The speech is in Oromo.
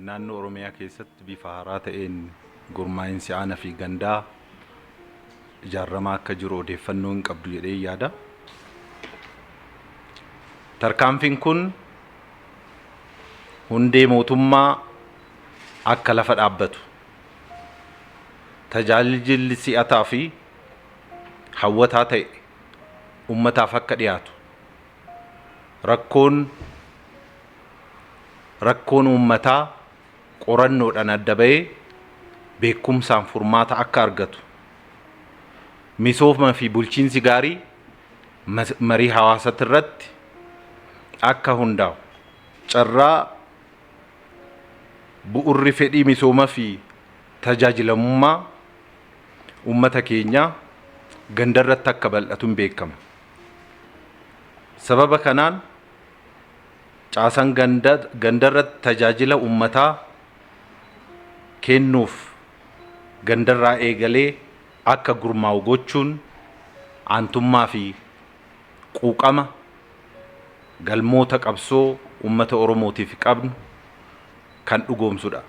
Naannoo Oromiyaa keessatti bifa haaraa ta'een gurmaa'insi aanaa fi gandaa ijaaramaa akka jiru odeeffannoo hin qabdu jedhee yaada. Tarkaanfiin kun hundee mootummaa akka lafa dhaabbatu, tajaajilli si'ataa fi hawwataa ta'e ummataaf akka dhiyaatu, rakkoon uummataa qorannoodhaan adda ba'ee beekumsaan furmaata akka argatu, misooma fi bulchiinsi gaarii marii hawaasatti irratti akka hundaa'u, carraa bu'urri fedhii misooma fi tajaajilamummaa uummata keenyaa gandarratti akka bal'atu hin beekama. Sababa kanaan caasaan gandarratti tajaajila uummataa kennuuf gandarraa eegalee akka gurmaa'u gochuun aantummaa fi quuqama galmoota qabsoo uummata Oromootiif qabnu kan dhugoomsudha.